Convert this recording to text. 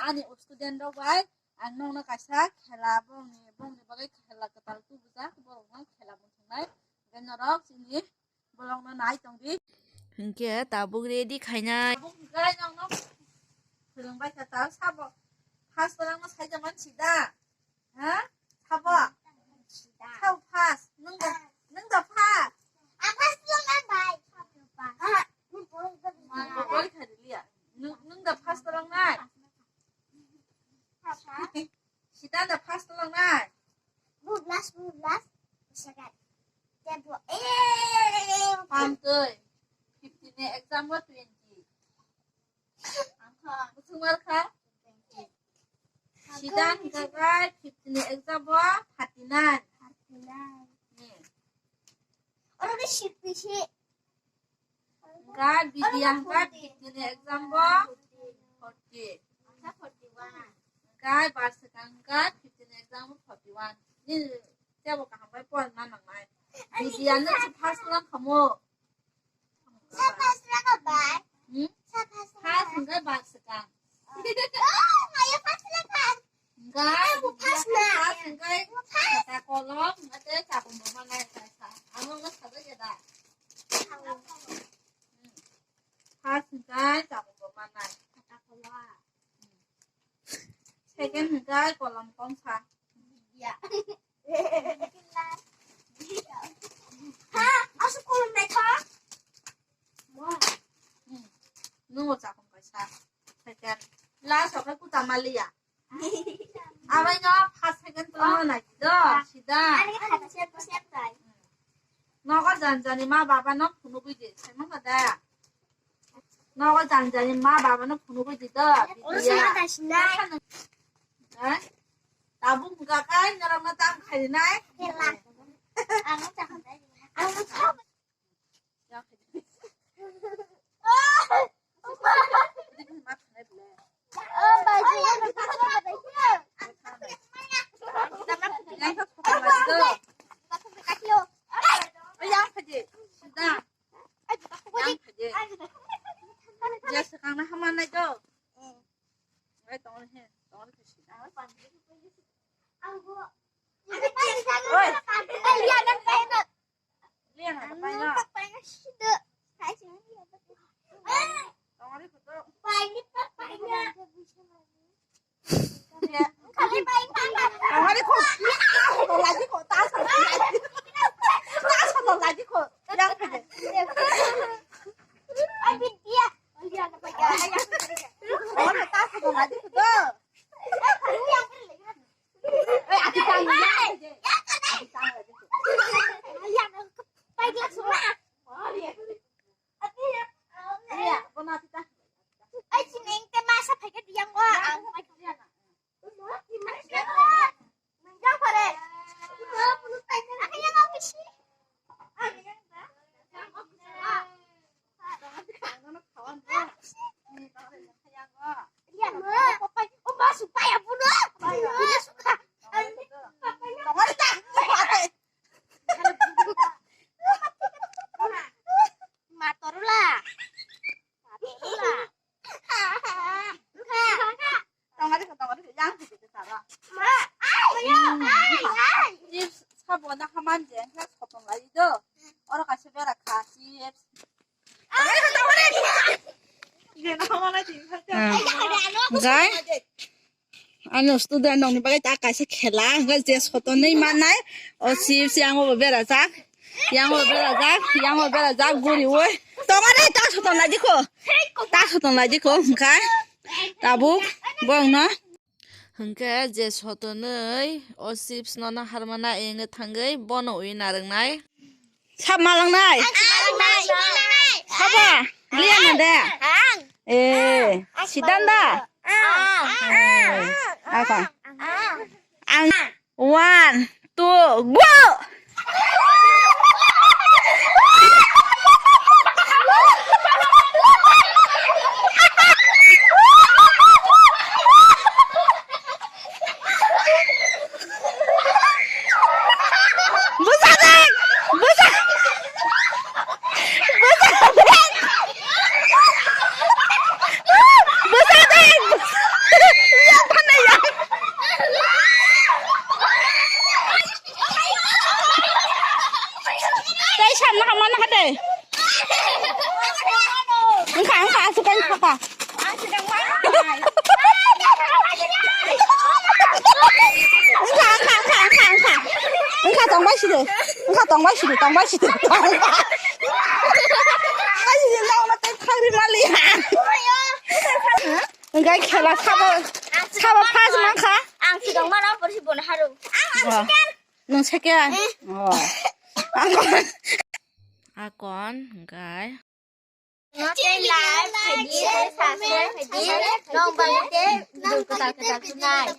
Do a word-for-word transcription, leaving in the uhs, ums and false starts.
Ani student rok bai ang nokno kaisa khela bongni bongni bagwi khela kwtal tubujak, borokno khela muthungnai. Hwnkhe norok chini borokno nai tongdi. Hwnkhe tabuk ready khainai. Tabuk hwnkhe nokno phwrwngbai kha tal sabo. First borokno saijak mansi da? Ha? Sabo? Sabo first. Nwng da, nwng da first. Ang first lang ang bai. Aha. Boi kha riliya. Nwng, nwng da first lang nai. Sita da first lang nai. Bu last, bu last. Second. Tebo. Eh. Pantoi. Fifteen ni exam o twenty. Buchung mar kha? Sidan gagai fifteen ni exam o thirty nine. Thirty nine. Hmm. Oro ke sikpisi. Ga Bidya hwnkha fifteen ni exam o forty. Ga Barswkang hwnkha fifteen ni exam o forty one. Ni tebo kaham bai porna nangnai. Bidya no si first lang khamo. Sa first lang ka bai? Hmm? Sa first lang. First hwnkha Barswkang. Oh, maya first lang ka. Hwnkha, first na. First hwnkha khata kolom, hwnkha tei chakung bo manai kaisa. Ang nokno sajak ya da? Hmm. First hwnkha chakung bo manai. Khata kolom. Hmm. Second hwnkha kolom kongsa. Ya. Ha, asuk kolom naikha. Hmm. Nungo chakung kaisa. Second. Last o khe kuta maliya. Abai no first second to no nai do, sida. Ani kha ta sem to sem tai. Nogo janjani ma baba no phunugwi di, sai mangkha da. Nogo janjani ma baba no phunugwi di do, Bidya. Eh? Tabuk hwnkha kai norok no tang khai nai. Ang no chakha. Ang no chakha. Oi. Liang ada paina. Tongari ko. Tongari ko. Taso lagi ko. Yang kene. Ai, Bidya. Tongari taso lagi ko. Eh, ati tang. Ati tang. Iya, kona ati tang. Ai, sineng te masa phaikha diyang wa. Ang phaikha diyang. Matorula. Matorula. Tongari ko, tongari ko, yang khe khe sara. Ma, ai, ai, ai. Chips sabo na haman je, khe sotong lai do. Oro kaisa bera kha, chips. Tongari ko, tongari ko. Gai. Ano student nokni bagwi ta kaisa khela, hwnkhe je sotonwi mannai, o chips yango bo berajak, yango bo berajak, yango bo berajak, guriwi. Tongari ta soton lai dikho, ta soton lai dikho, hwnkhe tabuk bongno. Hwnkhe je sotonwi o chips nono harmana enge thangwi bono wi narwknai. Sab malangnai? Ang si malangnai. Sabo? Liana de? Ang. Eh, ang si Sidanda? Malangnai. Ang. Eh, apa? Ang. Ang. One, two, go! Bwsa dek! Bwsa! Bwsa dek! Bwsa dek! Naka mana kate? Engka, engka, asukan kaka. Engka, engka, engka, engka, engka. Engka, tongbai sidi. Engka, tongbai sidi, tongbai sidi, tongbai. Ai, sidi, no, no, tei thangri mali. Engka, khela sabo, sabo first mankha. Ang sidong mana porsi bon haru. Wah. Nung second? Oh. Akon. Akon, guys. Tei like, khaidi, subscribe khaidi, nong bangte, video kwtal kwtal khwnai.